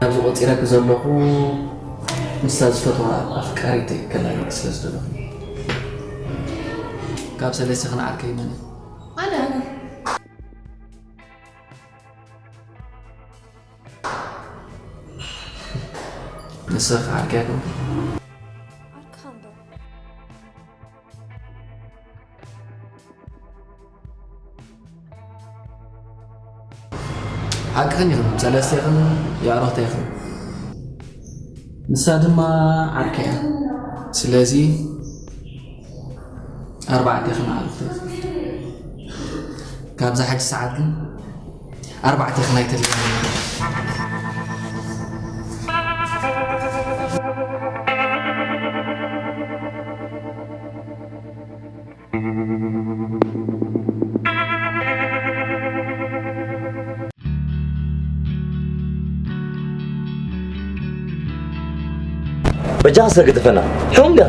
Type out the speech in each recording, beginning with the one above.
ኣብዚ ቆጺረኪ ዘለኹ ምስታ ዝፈትዋ ኣፍቃሪተይ ከላጊ ስለ ዝደለኹ። ካብ ሰለስቲ ክንዓርከይ መን እዩ? ኣነ። ንስኺ ዓርከይ ኣይኮንክን። ዓርክኻ እንዶ። ሓቅኽን ኢኽን፣ ሰለስቴኽን የዕሩኽተይኽን። ንሳ ድማ ዓርከይ እያ። ስለዚ ኣርባዕቴኽን ኣዕሩኽተይኽን። ካብዛ ሕጂ ሰዓት ግን ኣርባዕቴኽን ኣይተልዩኒ። በጃኻ እስከ ግደፈና። ሕሙም ዲኻ?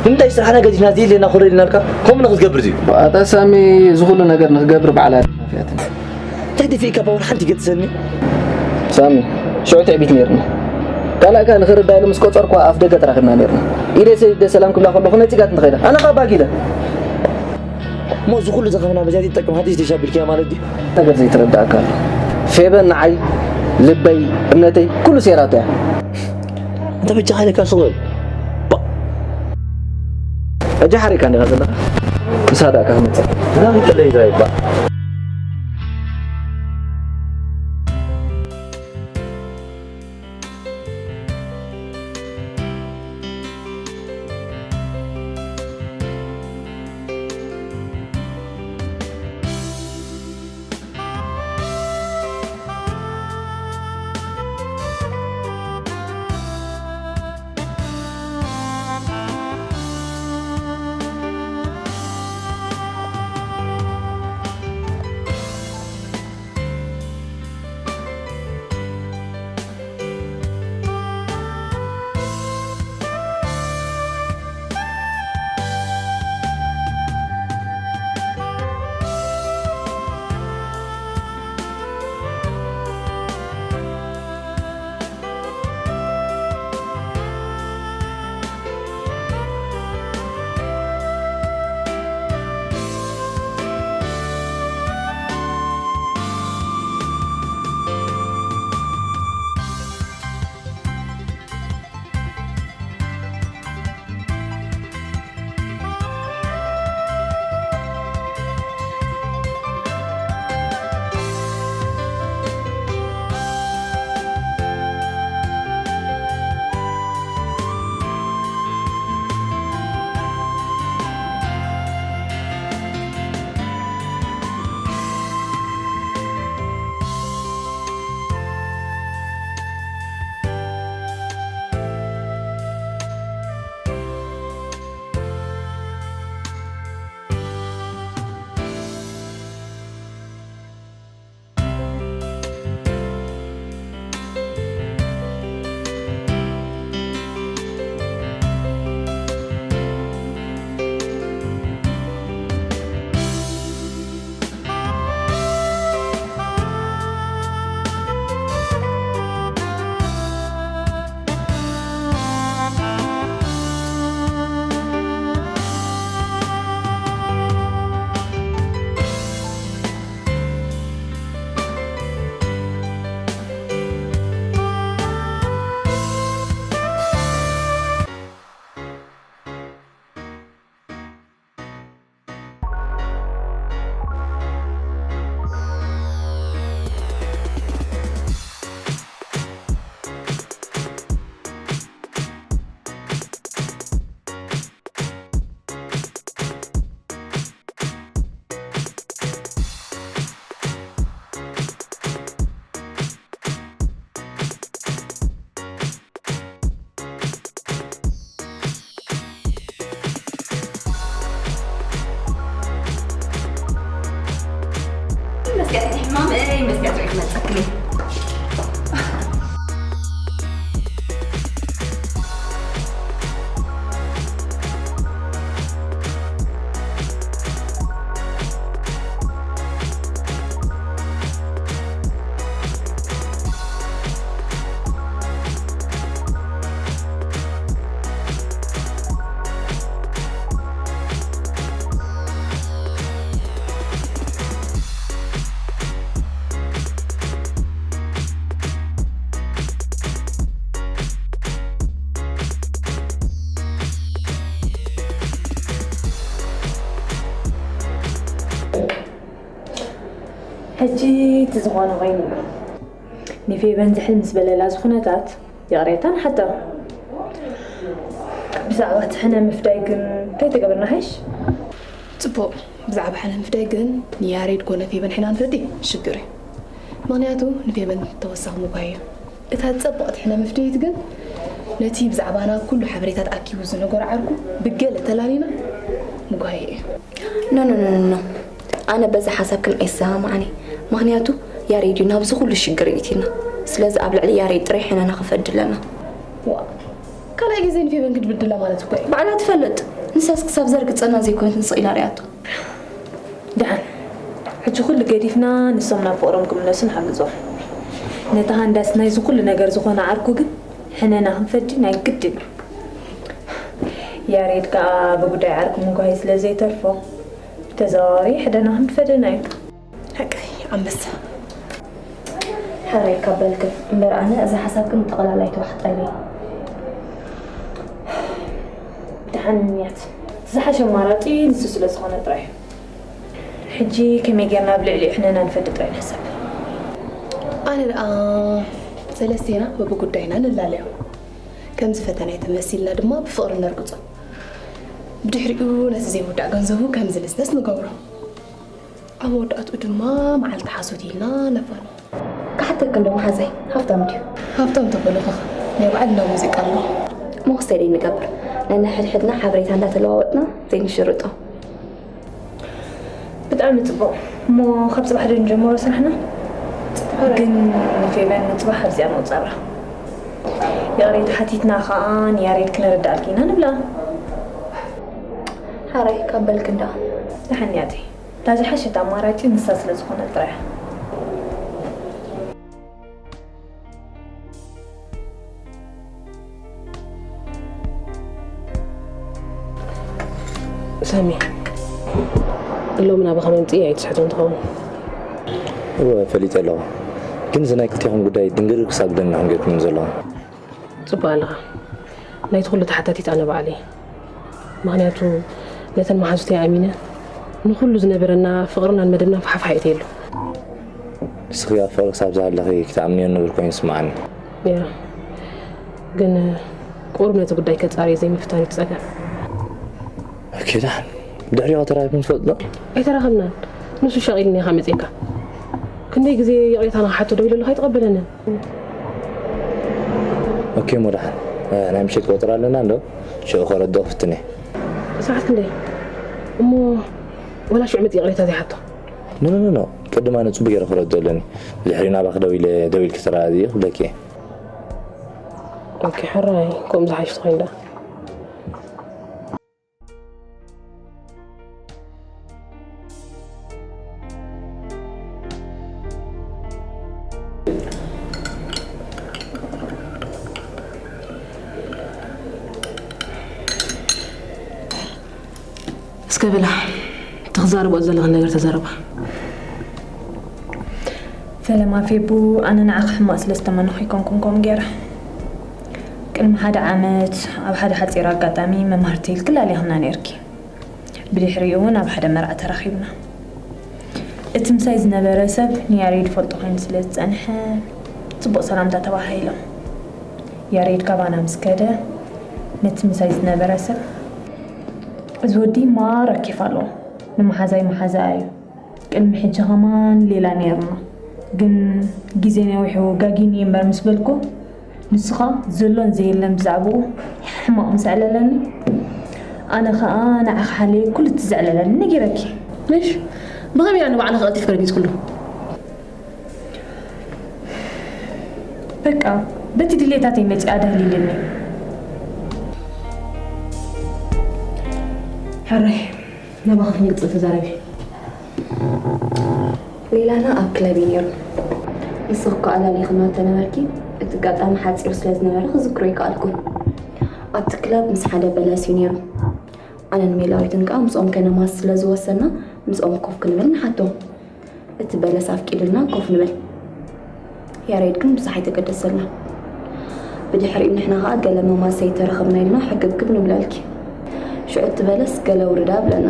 ንምንታይ ስራሕና ገዲፍና ዘይድሌና ኮለል ኢልናልካ ከምኡ ንኽትገብር ድዩ? ኣታ ሳሚ፣ እዚ ኩሉ ነገር ንኽገብር ባዕላ ደፋፊኣትኒ። እንታይ ደፊእካ እባ ወላ ሓንቲ ገጽ ሰኒ? ሳሚ፣ ሽዑ ትዕቢት ነይርኒ። ካልኣካ ንኽርዳእ ኢሉ ምስ ቆጸርኩዋ ኣፍ ደገ ተራኺብና ነይርና። ኢደይ ሰዲደ ሰላም ክብላ ከለኹ ነጺጋትኒ ከይዳ። ኣነ ኸኣ ባጊለ። እሞ እዚ ኩሉ ዘኸምና በዚኣ ትጠቅም ሓንቲ ስተሻ ቢልክያ ማለት ድዩ? ነገር ዘይተረዳእካ ኣሎ። ፌበን ንዓይ ልበይ እምነተይ ኩሉ ሴራቶ እያ። እንተ በጃኻ ኢለካ ስቕ በል። ባ- ሕጂ ሓሪቃ እንዲኻ ዘለኻ? ምሳዳእካ ክመጽእ። እዛ ኺተለይ እዛ ይባ። መስገን ሕማም እይ መስገን ርኢት መጸክኒ። ሕጂ እቲ ዝኾነ ኮይኑ፣ ንፌበን ዝሕል ምስ በለላ ዝኹነታት ይቕሬታ ንሓታ። ብዛዕባ እቲ ሕነ ምፍዳይ ግን እንታይ ተገብርና ሓይሽ? ጽቡቕ። ብዛዕባ ሕነ ምፍዳይ ግን ንያሬድ ኮነ ፌበን ሕና ንፈዲ ሽግር እዩ። ምኽንያቱ ንፌበን ተወሳኺ ምጓይ እዩ። እታ ጸብቕቲ ሕነ ምፍደይት ግን ነቲ ብዛዕባና ኩሉ ሓበሬታት ኣኪቡ ዝነገሮ ዓርኩ ብገለ ተላሊና ምጓይ እዩ። ኖ ኖ ኖ ኖ፣ ኣነ በዚ ሓሳብ ግን ኣይሰማማዕን እየ። ምኽንያቱ ያሬድ እዩ ናብዚ ኩሉ ሽግር ይእቲና። ስለዚ ኣብ ልዕሊ ያሬድ ጥራይ ሕነና ክፈዲ ኣለና። ዋ፣ ካልኣይ ግዜ ንፌበን ክትብድላ ማለት እኮ እዩ። ባዕላ ትፈልጥ። ንሳስ ክሳብ ዘርግጸና ዘይኮነት ንስቕ ኢላ ሪኣቶ። ደሓን ሕጂ ኩሉ ገዲፍና ንሶም ናብ ፍቕሮም ክምለሱ ንሓግዞም። ነቲ ሃንዳስ ናይዚ ኩሉ ነገር ዝኾነ ዓርኩ ግን ሕነና ክንፈዲ ናይ ግድን እዩ። ያሬድ ከኣ ብጉዳይ ዓርኩ ምጓይ ስለ ዘይተርፎ ብተዘዋዋሪ ሕደና ክንፈደና እዩ። ሓቀይ ኣንበሳ። ሓራይ ካብ በልክን እምበር ኣነ እዛ ሓሳብክን ጠቕላላ ኣይተዋሕጠለይ። ደሓን ንያት ዝሓሸ ኣማራጺ ንሱ ስለ ዝኾነ ጥራይ እዩ። ሕጂ ከመይ ጌርና ኣብ ልዕሊኡ ሕነና ንፈዲ ጥራይ ንሕሰብ። ኣነ ደኣ ሰለስቴና በብጉዳይና ንላለዮ። ከም ዝፈተናዮ ተመሲልና ድማ ብፍቕሪ ነርግጾ። ብድሕሪኡ ነቲ ዘይውዳእ ገንዘቡ ከም ዝንስነስ ንገብሮ። ኣብ መወዳእትኡ ድማ መዓልቲ ሓሶት ኢልና ነፋንዎ። ክሓተክን ዶ መሓዛይ ሃብታም ድዩ? ሃብታም ተበልኹ ናይ ባዕልና ሙዚቃ ኣሎ። መወሰደ ንገብር። ነንሕድሕድና ሓበሬታ እንዳተለዋወጥና ዘይንሽርጦ። ብጣዕሚ ጽቡቕ። እሞ ካብ ጽባሕ ዶ ንጀምሮ ስራሕና? ግን ንፌበን ንጽባሕ ኣብዚኣ ነውጻራ። ይቕሬታ ሓቲትና ኸኣ ንያሬድ ክነረድኣልኪ ኢና ንብላ። ሓራይ ካብ በልክን ደኣ። ደሓን ያቲ። እታ ዝሓሸት ኣማራጺ ንሳ ስለ ዝኾነት ጥራይ እያ። ሳሚ፣ ሎሚ ናባኻ ምምፅእ ኣይትስሕቶን ትኸውን። እወ ፈሊጠ ኣለኹ፣ ግን እዚ ናይ ክልቴኹም ጉዳይ ድንግርግር ክሳብ ደኒ ኢኹም ጌርኩምኒ ዘለኹም። ፅቡቕ ኣለኻ። ናይቲ ኩሉ ተሓታቲት ኣነ ባዕለይ። ምኽንያቱ ነተን መሓዙተይ ኣሚነ ንኹሉ ዝነበረና ፍቕርናን መደብናን ፋሕፋሕ የእትየሉ። ንስኺ ኣብ ፍቕሪ ክሳብ ዝሃለኺ ክትኣምንዮ ንብል ኮይኑ ይስምዓኒ። ያ ግን ቁሩብ ነቲ ጉዳይ ከጻርዮ ዘይምፍታን እዩ እቲ ጸገም። ኦኬ ደሓን ብድሕሪኡ ተራኺብኩም ትፈልጡ ዶ? ኣይተራኸብናን። ንሱ ሸቒልኒ ኢኻ መጺእካ። ክንደይ ግዜ ይቕሬታ ንኽሓቶ ደዊለሉ ኣይተቐበለንን። ኦኬ እሞ ደሓን ናይ ምሸት ቆጸራ ኣለና እንዶ ሽዑ ከረድኦ ክፍትን እየ። ሰዓት ክንደይ እሞ? ወላ ሽዑ መጺእ ይቕሬታ ዘይሓቶ። ኖ ኖ ኖ ቅድም ኣነ ጽቡቕ ገይረ ክረድኦ ኣለኒ። ብድሕሪኡ ናባኺ ደዊለ ደዊልኪ ተረኣእዮ ክብለኪ እየ። ኦኬ ሕራይ ከምኡ ዝሓይሽ ተኾይኑ ደኣ። እስከ ብላ እቲ ክዛረብኦ ዘለኽን ነገር ተዛረባ። ፈለማ ፌቡ ኣነ ንዓኺ ሕማቕ ስለ ዝተመነኹ ኣይኮንኩን ከምኡ ገይረ። ቅድሚ ሓደ ዓመት ኣብ ሓደ ሓጺር ኣጋጣሚ መማህርቲ ኢልኪ ላሊኽና ነይርኪ። ብድሕሪኡ እውን ኣብ ሓደ መርዓ ተራኺብና። እቲ ምሳይ ዝነበረ ሰብ ንያሬድ ይፈልጦ ኮይኑ ስለ ዝጸንሐ ጽቡቕ ሰላምታ ተባሃሂሎም። ያሬድ ካባና ምስ ከደ ነቲ ምሳይ ዝነበረ ሰብ እዚ ወዲ ማራ ኬፍ ኣለዎ። ንመሓዛይ መሓዛኣ እዩ። ቅድሚ ሕጂ ከማን ሌላ ነይርና፣ ግን ግዜ ነዊሑ ጋጊኒ እምበር ምስ በልኩ፣ ንስኻ ዘሎን ዘየለን ብዛዕባኡ ሕማቕ ምስ ኣዕለለኒ፣ ኣነ ኸኣ ንዓኺ ሓልየ ኩሉ እቲ ዘዕለለኒ ነጊረኪ። ምሽ ብኸመይ ኣነ ባዕልኺ ቀልጢፍኪ ረጊጽክሉ? በቃ በቲ ድሌታተይ መጺኣ ደህሊልኒ። ሕራይ ናባኺ ክንቅጽል ተዛረቢ። ሌላና ኣብ ክለብ እዩ ነይሩ። ንስኺ እኮ ኣላሊኽና ተነበርኪ፣ እቲ ኣጋጣሚ ሓጺር ስለ ዝነበረ ክዝክሮ ኣይከኣልኩን። ኣብቲ ክለብ ምስ ሓደ በለስ እዩ ነይሩ። ኣነን ሜላዊትን ከኣ ምስኦም ከነማስ ስለ ዝወሰና ምስኦም ኮፍ ክንብል ንሓቶ። እቲ በለስ ኣፍቂድልና ኮፍ ንበል። ያሬድ ግን ብዙሕ ኣይተገደሰልና። ብድሕሪኡ ንሕና ኸኣ ገለ መማሰይ ተረኸብና ኢልና ሕግብግብ ንብለልኪ። ሽዑ እቲ በለስ ገለ ውርዳ ብለና።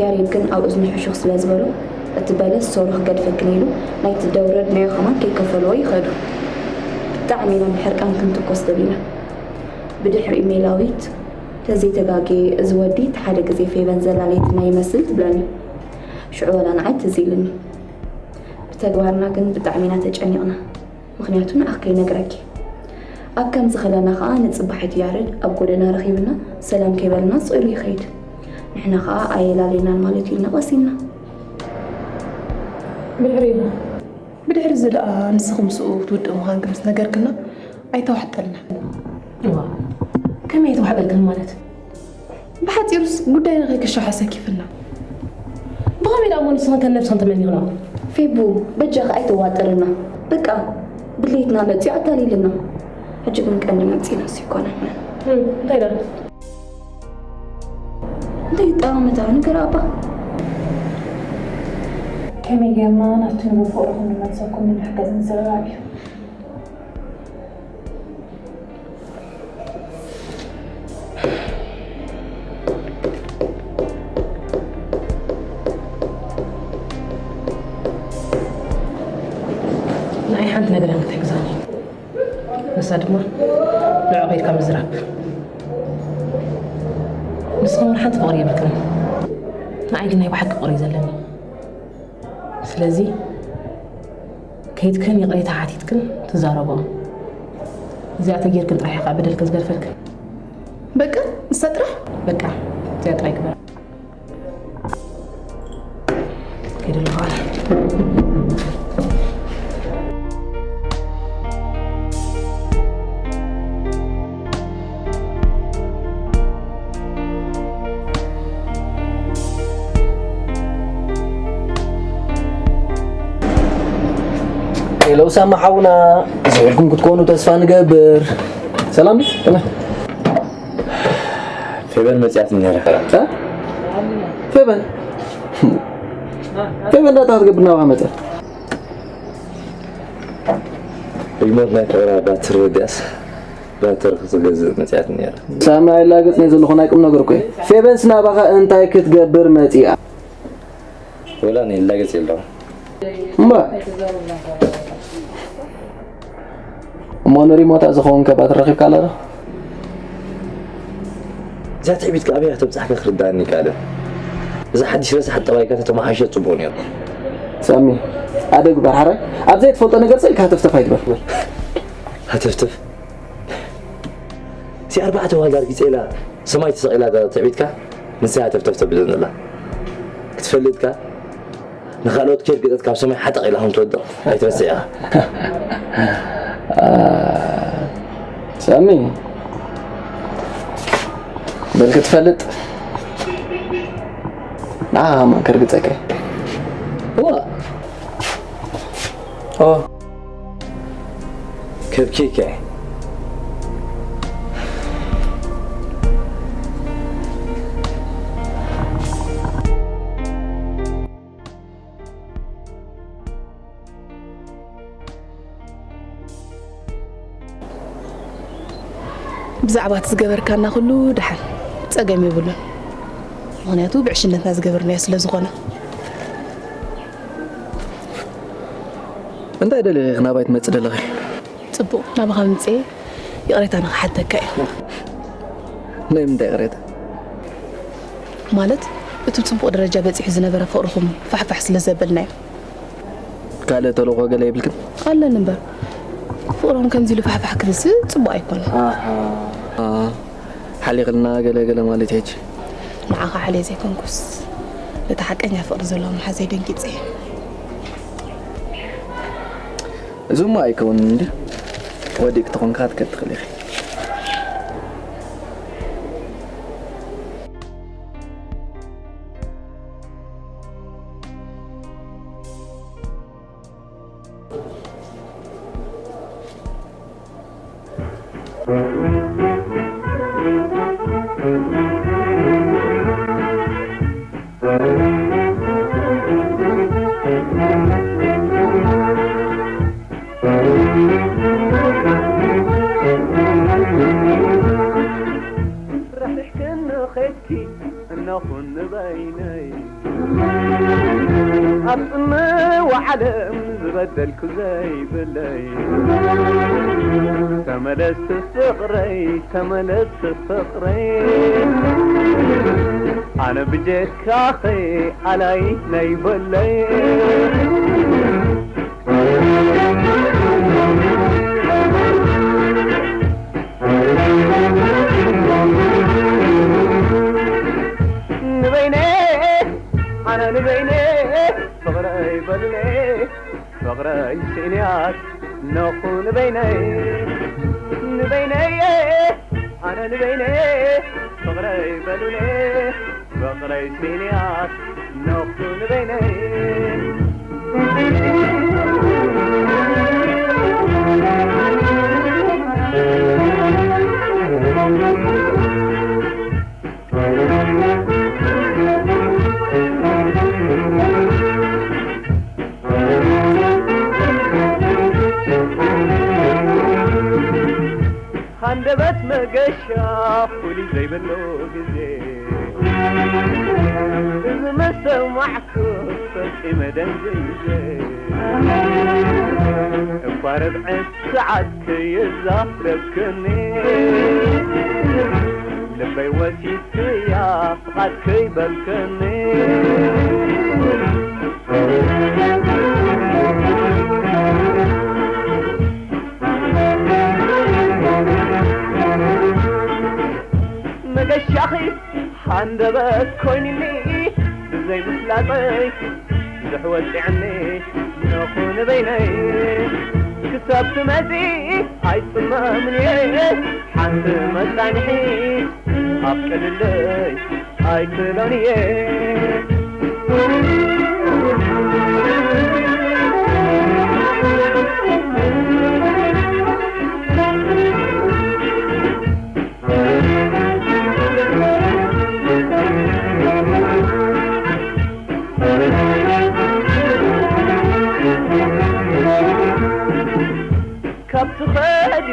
ያሬድ ግን ኣብ እዝኑ ሕሹኽ ስለ ዝበሎ እቲ በለስ ሶሎ ክገድፈክን ኢሉ ናይቲ ደውረድናዮ ከማን ከይከፈልዎ ይኸዱ። ብጣዕሚ ኢና ብሕርቃን ክንትኮስ ደሊና። ብድሕሪኡ ሜላዊት፣ "ተዘይተጋግየ እዚ ወዲ እቲ ሓደ ግዜ ፌበን ዘላለየትና ይመስል" ትብለኒ። ሽዑ ወላ ንዓይ ትዝ ኢልኒ። ብተግባርና ግን ብጣዕሚ ኢና ተጨኒቕና። ምኽንያቱ ንዓኺ ከይነግረኪ። ኣብ ከምዚ ከለና ኸኣ ንጽባሒቱ ያረድ ኣብ ጎደና ረኺብና ሰላም ከይበልና ስቕ ኢሉ ይኸይድ። ንሕና ኸኣ ኣየላለየናን ማለት እዩ ኢልና ቀሲንና። ድሕሪኡ ብድሕሪ እዚ ደኣ ንስኺ ምስኡ ክትውድእ ምዃንኪ ምስ ነገርክና ኣይተዋሕጠልናን። እዋ፣ ከመይ ኣይተዋሕጠልክን ማለት? ብሓጺሩስ ጉዳይና ከይክሻሖ ሰኪፍና። ብኸመይ ደኣ እሞ ንስኽን ከም ነብስኽን ተመኒኽንኦ? ፌቡ፣ በጃኺ ኣይተዋጥርና። በቃ፣ ድሌትና መጺኡ ኣታሊልና። ሕጂ ግን ቀንዲ መጺእናስ ኣይኮነን። እም፣ እንታይ ደኣ? እንታይ ይጠማመታ ንገር ኣባ። ከመይ ጌርና ናብቲ ንቡር ፍቕርኹም ንመልሰኩም ንምሕገዝ ምዝርራብ እዩ። ንዓይ ሓንቲ ነገር እያ ክትሕግዛኒ። ንሳ ድማ ንዕኡ ከይድካ ምዝራብ። ንስኹም እውን ሓንቲ ፍቕሪ የብልክን። ንዓይ ግን ናይ ብሓቂ ፍቕሪ እዩ ዘለኒ። ስለዚ ከይድክን ይቕሬታ ሓቲትክን ትዛረብኦ። እዚኣ ተጌርክን ጥራሕ ኢኻ በደልክን ዝገድፈልክን። በቃ ንሳ ጥራሕ? በቃ እዚኣ ጥራይ ግበር። ከይደ ኣለኹ ኣነ። ሄሎ ሳማ ሓውና፣ ዝውዕልኩም ክትኮኑ ተስፋ ንገብር። ሰላም ድዩ? ከመይ? ፌበን መጺኣት ነይራ። እ? ፌበን? ፌበን ዳታ ክትገብር ናብኻ መጺኣ? ሪሞት ናይ ፍቕራ ባትሪ ወዲኣስ፣ ባትሪ ክትገዝእ መጺኣት ነይራ። ሳሚ ኣይላገጽ ናይ ዘለኹ ናይ ቁም ነገር እኮ እዩ። ፌበንስ ናባኻ እንታይ ክትገብር መጺኣ? ወላ እኔ ላገጽ የለውም። እምባ። እሞ ንሪሞታ ዝኸውን ከባትሪ ረኺብካ ኣላ ዶ? እዛ ትዕቢትካ ኣበይ ተብጻሕካ ክርዳእኒ ይከኣልን። እዛ ሓድሽ ረሳሕ ጠባይካ ተተመሓየሸት ጽቡቕ ነይሩ። ሳሚ፣ ኣደ ግበር ሓራይ። ኣብ ዘይትፈልጦ ነገር ጸ ኢልካ ሃተፍተፍ ኣይትበል። ሃተፍተፍ? እዚ ኣርባዕተ ዋልዳ ርጊጸ ኢላ ሰማይ ተሰቒላ ትዕቢትካ ንሳ እያ ሃተፍተፍ ተብልን ዘላ። ክትፈልጥካ ንኻልኦት ከይርግጸት ካብ ሰማይ ሓጠቕ ኢላ ከም ትወድቕ ኣይትረስዕ ኢኻ። ሳሚ፣ በል ክትፈልጥ ንዓኻ ከማን ከርግጸካ እየ። እዋ። ኦ። ከብኪከ። ብዛዕባ እቲ ዝገበርካና ኩሉ ደሓን፣ ጸገም የብሉን። ምኽንያቱ ብዕሽነትና ዝገበርናዮ ስለ ዝኾነ። እንታይ ደሊኺ ኢኺ ናባይ ትመጽእ ደለኺ? ጽቡቕ፣ ናባኻ ምምጽኤ ይቕሬታ ንኽሓተካ እየ። ናይ ምንታይ ይቕሬታ? ማለት፣ እቲ ጽቡቕ ደረጃ በጺሑ ዝነበረ ፍቕርኹም ፋሕፋሕ ስለ ዘበልናዮ። ካልእ ተልእኾ ገለ የብልክን? ኣለኒ እምበር። ፍቕሮም ከምዚ ኢሉ ፋሕፋሕ ክብልሲ ጽቡቕ ኣይኮነን። ኣሃ። ሓሊኽልና ገለ ገለ ማለት እዩ ሕጂ። ንዓኻ ሓልየ ዘይኮንኩስ፣ ነቲ ሓቀኛ ፍቕሪ ዘለዎም መሓዘይ ደንጊጸ እየ። እዚ እሞ ኣይከውንን እንድዩ። ወዲእኪ ተኾንካ ክትከድ ትኽእሊ ኢኺ። ርሕርሕክኒ ኸድኪ እነኹን ንበይነይ። ጽምዋ ዓለም ዝበደልኩ ዘይብለይ፣ ተመለስ ፍቕረይ፣ ተመለስ ፍቕረይ። ኣነ ብጀካኸ ኣላይ ናይ በለይ። ንበይነ፣ ኣነ ንበይነ፣ ፍቕረይ በሉኒ፣ ፍቕረይ ስእንያት ነኹ ንበይነይ፣ ንበይነይ፣ ኣነ ንበይነ፣ ፍቕረይ በሉኒ፣ ፍቕረይ ስእንያት ነኹ ንበይነይ። ሃንደበት መገሻ ፍሉይ ዘይብሉ ግዜ፣ እዚ ምስ ሰማዕኩ ፈጺመ ደንዚዘ። እኳ ርብዒ ሰዓት ከየዛረብክኒ፣ ልበይ ወሲድክያ ፍቓድ ከይበልክኒ። መገሻኺ ሃንደበት ኮይኑኒ፣ ብዘይ ምፍላጠይ ብዙሕ ወጺዐኒ፣ ነኹ ንበይነይ። ክሳብ ትመጺ ኣይጽመምን እየ፣ ሓንቲ መጻንሒ ኣፍቅድለይ ኣይክእሎን እየ። ካብ ትኸድ